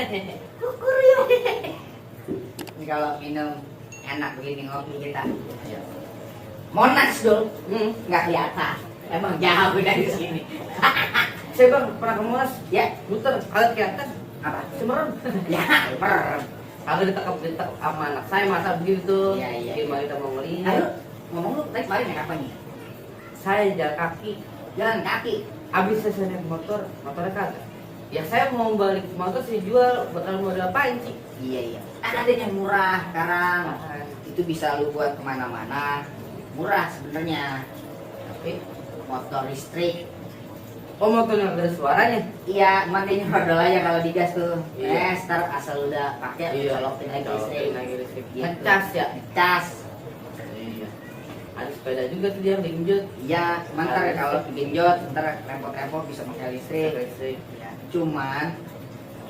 Kukuruyuk. Ini kalau minum enak begini ngopi kita. Monas dong, nggak kelihatan. Emang jauh dari sini. Saya bang pernah ke Monas, Ya, muter, kalian kelihatan apa? semerem. Ya, per. Kalau ditekap sama anak saya masa begitu, Iya. gimana kita mau Ayo, ngelihat? ngomong lu tadi kemarin naik apa nih? Saya jalan kaki, Jalan kaki. habis saya naik motornya kagak. Ya saya mau balik motor saya jual, bakal modal apain sih? Iya. Kan ada yang murah sekarang. Itu bisa lu buat kemana-mana. Murah sebenarnya. Tapi, Motor listrik. oh motornya ada suaranya? Iya, makanya modal aja kalau digas tuh. Iya. Ntar asal udah pakai colokin lagi listrik. listrik. Gitu. Ngecas ya? Cas. Iya. Ada sepeda juga tuh dia genjot. Iya, ntar kalau digenjot, ntar repot-repot bisa pakai listrik. Listrik. Ya, cuman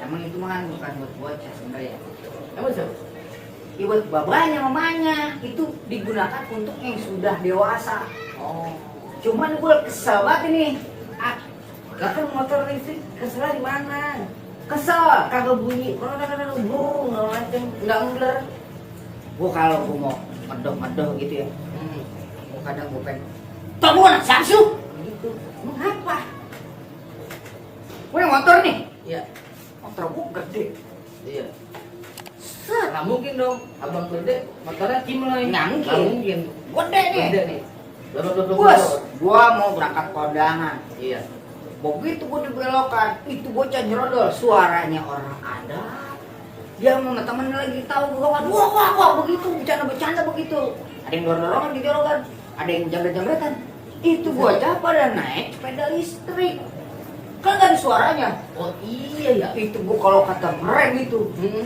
emang itu mah bukan buat bocah sebenarnya. Emang siapa? Ya buat babanya, mamanya. Itu digunakan untuk yang sudah dewasa. Oh. Cuman gue kesel banget ini. Lah kan motor listrik keselnya di mana? Kesel. Kagak bunyi, nggak macam, nggak ngeler. Gue kalau gue mau medoh-medoh gitu ya, gue kadang gue pengen tau gue anak Samsu gitu. Mengapa? Gue yang motor nih, Iya, motor gue gede. iya. Set. Nggak mungkin dong, abang gede, motornya cimloy. Nggak mungkin. Nggak mungkin. Gede nih. Gede nih. Bos, gue mau berangkat kondangan. Iya. Begitu gue dibelokan, itu bocah nyerondol, suaranya orang ada. Dia sama temen lagi tahu gue kan, wah begitu, bercanda begitu. Ada yang dorong-dorongan di jorokan, ada yang jambret-jambretan. Itu bocah pada naik sepeda listrik. Kan gak ada suaranya. Oh iya ya. Itu gue kalau kata ngerem itu,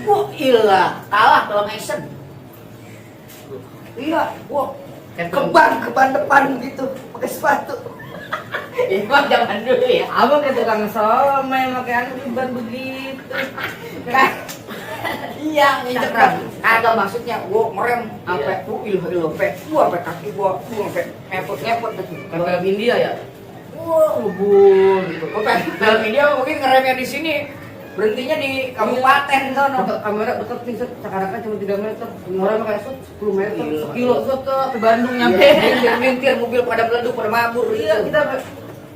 wah ilah, kalah dalam action. Iya, wah keban depan gitu, pakai sepatu. Emang zaman dulu ya. Abang ke tukang somai pakai anu ban begitu. Kan? Iya, nginjek kan. Kagak maksudnya gua ngerem sampai Iya. tuh gua sampai kaki gua sampai ngepot gitu. Kayak India ya. Wah, ngebul gitu. Gua pengen film dia mungkin ngeremnya di sini. Berhentinya di kabupaten sono. Kamera dekat nih, sekarang cuma 3 meter. Orang kayak 10 meter, Gila. sekilo ke Bandung nyampe. Mintir mobil pada meleduk pada mabur Iya, gitu. kita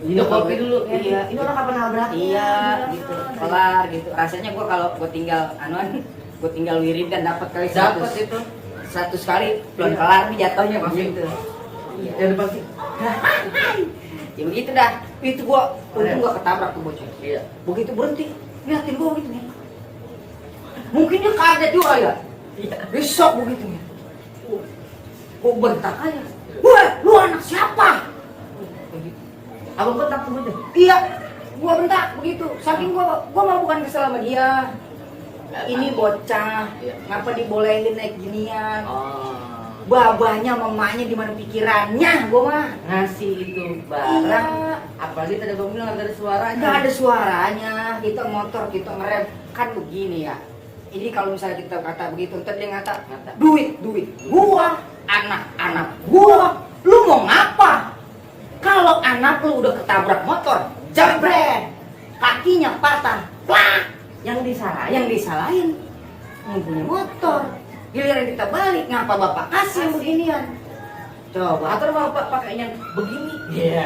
minum kopi dulu. Iya. Ini orang kapan nabrak? Iya, gitu. Kelar gitu. Rasanya gua kalau gua tinggal gua tinggal wirid dan dapat kali Dapat 100. itu. 100 kali belum kelar nih jatuhnya begitu. Iya. Yang depan sih. Ya begitu dah. Itu gua untung gua ketabrak tuh bocah. Iya. Begitu berhenti, liatin gua gitu nih. Mungkin dia kaget juga ya. Iya. Dia shock begitu ya. Gua bentak aja. Wah, lu anak siapa? Begitu. Abang bentak tuh bocah. Iya, gua bentak begitu. Saking gua mau bukan kesel sama dia. Ini bocah, Iya. ngapa dibolehin naik ginian? Oh. Babahnya, mamanya di mana pikirannya, gua mah. Ngasih itu barang. Iya. Apalagi tadi abang bilang nggak ada suaranya. Nggak ada suaranya, kita motor, kita ngerem. Kan begini ya. Ini kalau misalnya kita kata begitu, ntar dia ngata, duit. Gua, anak gua, lu mau ngapa? Kalau anak lu udah ketabrak motor, jebret, kakinya patah, plak. Yang disalahin yang punya motor. Giliran kita balik, ngapa bapak kasih yang beginian? Coba. Atau bapak pakainya begini. Iya,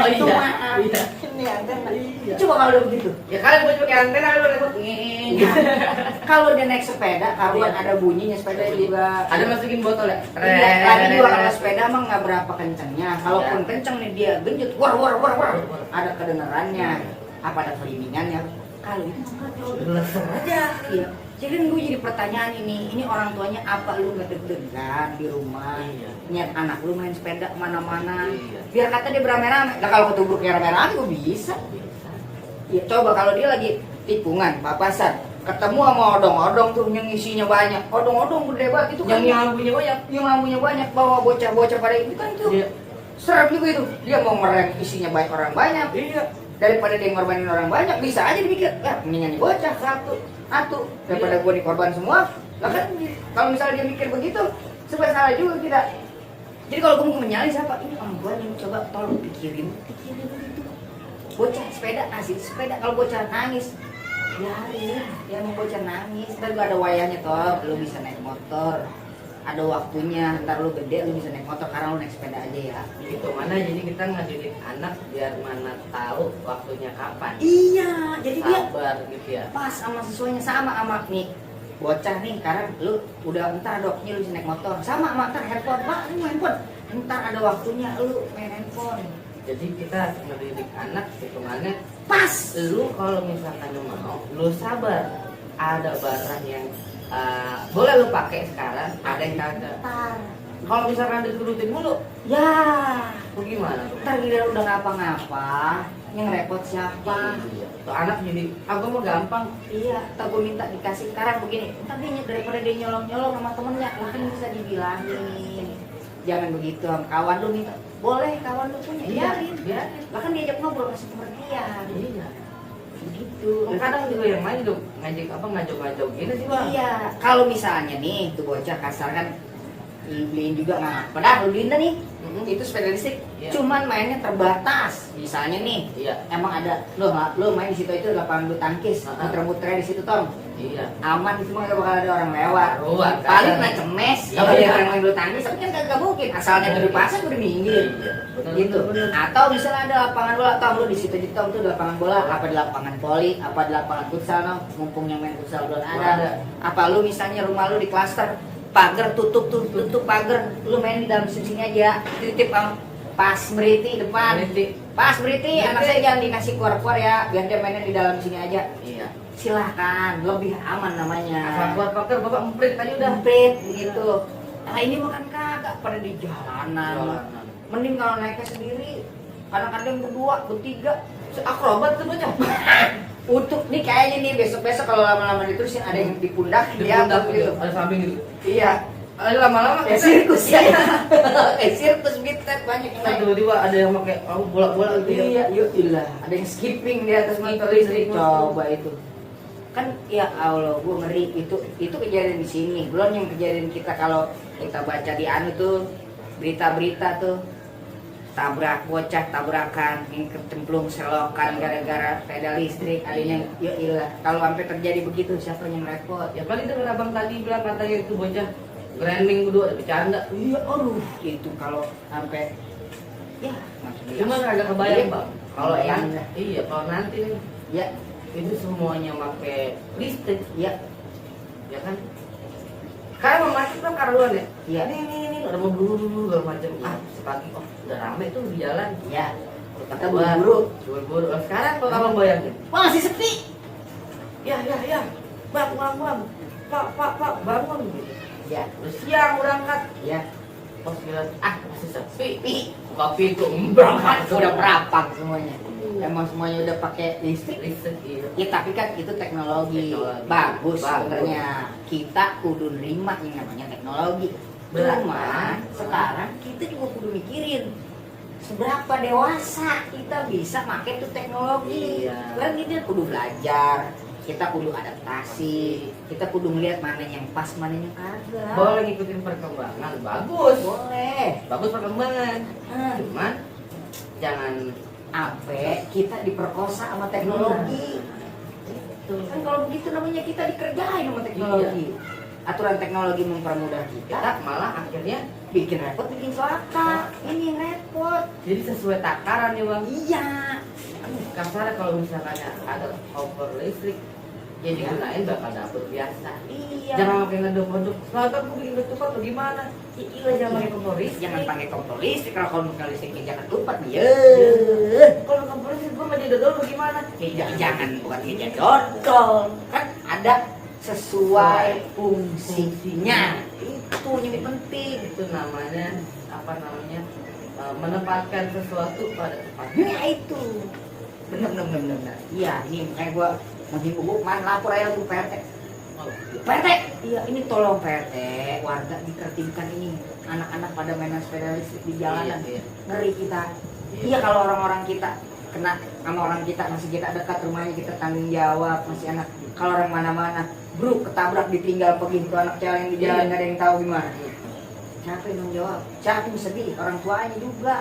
itu mah. Iya. Ini antena. Iya. Coba kalau udah begitu. Ya kalian gue pakai antena lu repot. Kalau dia naik sepeda, karuan Iya. ada bunyinya sepeda juga. Ada masukin botol ya? Iya, lagi juga kalau sepeda mah nggak berapa kencengnya. Kalaupun Iya. kenceng nih dia genjut, war. Ada kedengarannya. Apa ada kelimingannya? Kalau itu Jelas aja. iya. Jadi gue jadi pertanyaan ini orang tuanya apa lu nggak deg-degan di rumah? Iya. Niat anak lu main sepeda kemana-mana. Iya. Biar kata dia beramai-ramai. Nah kalau ketubruknya rame-rame gue bisa. Ya coba kalau dia lagi tikungan, papasan, ketemu sama odong-odong tuh yang isinya banyak. Odong-odong gede banget itu kan. Yang lampunya banyak. Yang lampunya banyak bawa bocah-bocah pada itu kan tuh. Iya. Serem juga itu. Dia mau ngerem isinya banyak orang banyak. Iya. Daripada dia ngorbanin orang banyak, bisa aja dipikir, ya mendingan nih bocah satu daripada Iya. gua dikorban semua. Lah kan kalau misalnya dia mikir begitu, supaya salah juga kita. Jadi kalau gua mau menyalih siapa? Ini orang gua yang coba tolong pikirin begitu. Bocah sepeda, kasih sepeda, kalau bocah nangis, biarin dia mau bocah nangis. Ntar juga ada wayahnya toh, lu bisa naik motor. Ada waktunya, ntar lu gede lu bisa naik motor karena lu naik sepeda aja ya. Gitu mana jadi kita ngadidik anak biar mana tahu waktunya kapan. Iya, jadi dia Sabar gitu ya. pas sama sesuainya sama nih bocah nih sekarang lu udah ntar ada waktunya lu bisa naik motor sama ntar handphone pak ini mau handphone ntar ada waktunya lu main handphone. Jadi kita ngedidik anak hitungannya Pas lu kalau misalkan lu mau lu sabar, ada barang yang boleh lu pakai sekarang, ada yang kagak. ntar Kalau misalkan diturutin mulu, ya bagaimana tuh? ntar gila udah ngapa-ngapa yang repot siapa. Iya. Tuh anak jadi aku mau gampang. Iya, tak gue minta dikasih sekarang begini. Ntar dia daripada dia nyolong-nyolong sama temennya, lah kan bisa dibilangin. Jangan begitu sama kawan lu minta. Boleh kawan lu punya, biarin. biarin. Lah kan diajak ngobrol kasih pengertian. Iya. Begitu. Kadang juga yang main tuh ngajak gini sih bang. Iya, kalau misalnya nih tuh bocah kasar kan lu beliin juga nggak? Padahal lu beliin dah nih. Itu sepeda listrik. Iya. Cuman mainnya terbatas. Misalnya nih, Iya. emang ada lo main di situ itu lapangan bulu tangkis, muter-muter di situ Tom. Iya. Aman itu mah gak bakal ada orang lewat. Ruang, Paling kan? naik cemes Iya. kalau dia orang main bulu tangkis, tapi kan kagak mungkin asalnya dari pasar udah minggir. Iya. Bener, Gitu. bener. Atau misalnya ada lapangan bola, Tom lu di situ di Tom tuh ada lapangan bola, apa di lapangan voli, apa di lapangan futsal, no? Mumpung yang main futsal belum Ada. ada. Apa lu misalnya rumah lu di klaster, pagar tutup pagar, lu main di dalam sini aja, titip pas beriti depan. Berhenti. Pas beriti, Berhenti. anak saya jangan dikasih keluar-keluar ya, biar dia mainnya di dalam sini aja. Iya. Silahkan, lebih aman namanya. Asal buat pagar bapak emprit tadi udah. Emprit begitu. Nah ini bukan kagak pada di jalanan. Jalanan. Mending kalau naiknya sendiri, kadang-kadang berdua, bertiga. Akrobat tuh bocah. Untuk nih kayaknya nih besok-besok kalau lama-lama diterusin ada yang di pundak, Di dia pundak gitu. gitu. Ada samping gitu. Iya. Lama-lama Kayak sirkus ya. Kayak sirkus bitet banyak yang naik. tiba-tiba ada yang pakai bola-bola gitu ya. Iya, yuk ilah. Ada yang skipping di atas motor listrik. Coba itu. Kan ya Allah, gua ngeri itu kejadian di sini. Belum yang kejadian kita kalau kita baca di anu tuh berita-berita tuh tabrak bocah tabrakan yang kecemplung selokan gara-gara sepeda listrik ada yang ya ilah kalau sampai terjadi begitu siapa yang repot Ya paling dengar abang tadi bilang katanya itu bocah grinding berdua bercanda. iya aduh itu kalau sampai ya maksudnya Cuma agak kebayang Iya. bang. Kalau Kebayang, yang ya. iya kalau nanti nih ya itu semuanya pakai listrik ya ya kan. Karena macet kan karuan ya. Iya. Ini ada mau buru segala macam. Sepagi udah rame tuh di jalan. ya Kata buru-buru. buru-buru. Sekarang kalau abang bayangin. wah masih sepi Ya. Bang. Pak, bangun gitu. ya Udah siang berangkat. ya Pas bilang, masih sepi. sepi Buka pintu, berangkat. udah merapat semuanya emang semuanya udah pakai listrik. Listrik, iya. Ya tapi kan itu teknologi, Teknologi. bagus Bagus. sebenarnya. Kita kudu nerima yang namanya teknologi. Cuma sekarang kita juga kudu mikirin seberapa dewasa kita bisa pakai tuh teknologi. Iya. Kan kita kudu belajar, kita kudu adaptasi, kita kudu ngeliat mana yang pas, mana yang kagak. Boleh ngikutin perkembangan, bagus. Boleh. Bagus perkembangan. Hmm. Cuman jangan Sampai kita diperkosa sama teknologi. Kan kalau begitu namanya kita dikerjain sama teknologi. Aturan teknologi mempermudah kita kita, malah akhirnya bikin repot, bikin celaka. Ini yang repot. jadi sesuai takaran ya bang. Iya. Kasarnya kalau misalkan ada over listrik ya digunain bakal dapur biasa. Iya. Jangan pakai ngeduk-ngeduk. Selatan gue bikin ketupat atau gimana? Iya jangan pakai kompor listrik. Jangan pakai kompor listrik. Kalau kompor listriknya jangan lupa nih. Kalau kompor listrik gue mah dodol bagaimana? Jangan bukan jadi dodol. Kan ada sesuai fungsinya. Itu yang penting. Itu namanya apa namanya? Menempatkan sesuatu pada tempatnya. Nah itu. Bener. Iya, ini makanya gua menghimbau gua kemarin lapor aja tuh PRT. Oh, PRT, iya ini tolong PRT, warga ditertibkan ini. Anak-anak pada mainan sepeda listrik di jalanan. Iya. Ngeri kita. Iya kalau orang-orang kita kena sama orang kita masih kita dekat rumahnya kita tanggung jawab masih anak. Kalau orang mana-mana, bro ketabrak ditinggal pergi tuh anak cewek yang di jalan nggak ada yang tahu gimana. Siapa yang tanggung jawab? Siapa yang sedih? Orang tuanya juga.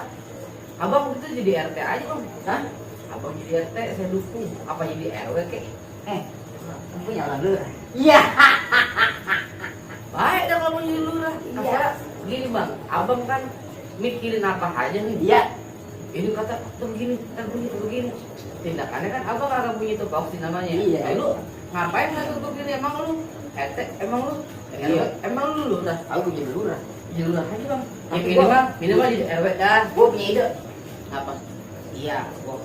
Abang itu jadi RT aja bang. Hah? Abang jadi RT saya dukung. Apa jadi RW kek? calon lurah. Iya. Baik dong kamu jadi lurah. Iya. Karena gini bang, abang kan mikirin apa aja nih. Iya. Ini kata tuh begini, begini. Tindakannya kan abang kagak punya itu kausi namanya. Iya. Lu ngapain ngatur begini emang lu? Emang lu? Iya. Emang lu lurah? Aku jadi lurah. Jadi lurah aja bang. Tapi Yang gua- minimal jadi RW dah. Gue punya ide. Apa? Iya,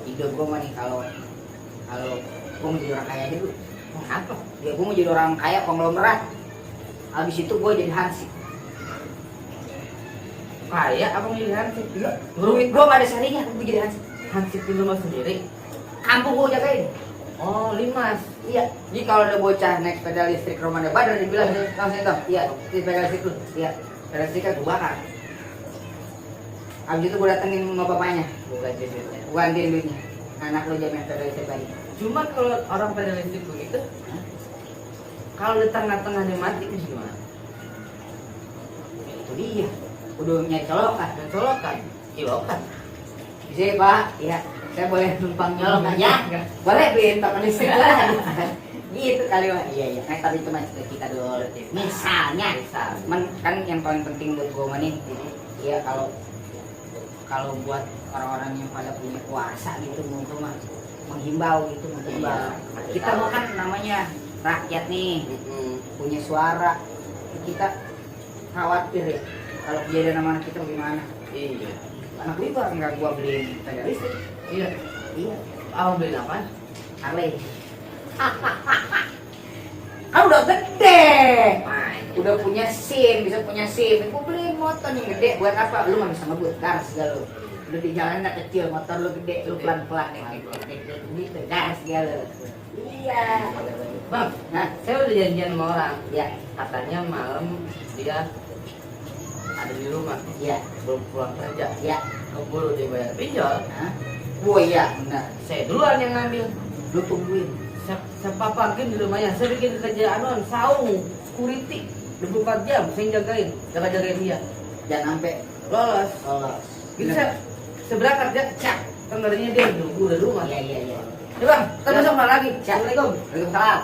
ide gue mah nih kalau gue mau jadi orang kaya aja dulu. Apa? Ya gue mau jadi orang kaya konglomerat. Habis itu gue jadi hansip. Kayak abang jadi hansip. Iya. Duit gue gak ada seharinya, gue jadi hansip. Hansip di rumah sendiri. Kampung gue jagain. Oh, Limas. Iya. Jadi kalau ada bocah naik sepeda listrik ke rumah Badar dibilang langsung itu. Iya, sepeda listrik tuh. Iya. Sepeda listrik kan gue bakar. Habis itu gue datengin sama bapaknya. Bukan duitnya. Gue gantiin duitnya. Anak lo jamin sepeda listrik lagi. Cuma kalau orang pada listrik begitu, kalau di tengah-tengah dia mati gimana? Ya, itu dia. Udah nyari colokan. Dan colokan, ilokan. Bisa ya, Pak? Iya. Saya boleh numpang nyolok aja? Boleh beliin token listrik lah. Gitu kali Pak. Iya iya. Nah, tapi itu mah kita dulu. Misalnya, kan yang paling penting buat gue nih, iya kalau buat orang-orang yang pada punya kuasa gitu mungkin mah menghimbau gitu menghimbau. Kita mah kan namanya rakyat nih, punya suara. Kita khawatir ya kalau kejadian sama anak kita bagaimana. Iya. Anak gue kok nggak gua beliin sepeda listrik. Iya. Iya. Abang beliin apa? Harley. Kan udah gede, udah punya SIM, bisa punya SIM. Gue beli motor yang gede buat apa? Lu nggak bisa ngebut, gas segala lu. Udah di jalan nggak kecil, motor lu gede, lu pelan-pelan gitu, gas segala. Iya. Bang, Nah, saya udah janjian sama orang. ya, Katanya malam dia ada di rumah. ya, Belum pulang kerja. ya. Keburu dia bayar pinjol. Hah? Gua iya, benar. Saya duluan yang ngambil. Lu tungguin. Saya paparkin di rumahnya. Saya bikin kerjaan on saung, security 24 jam. Saya jagain dia. Jangan sampai Lolos. lolos. Gitu saya berangkat ya. Cak. Kan ngerinya dia nunggu di rumah. Iya, iya, iya. Ya bang, kita besok malam lagi. Assalamualaikum. Waalaikumsalam.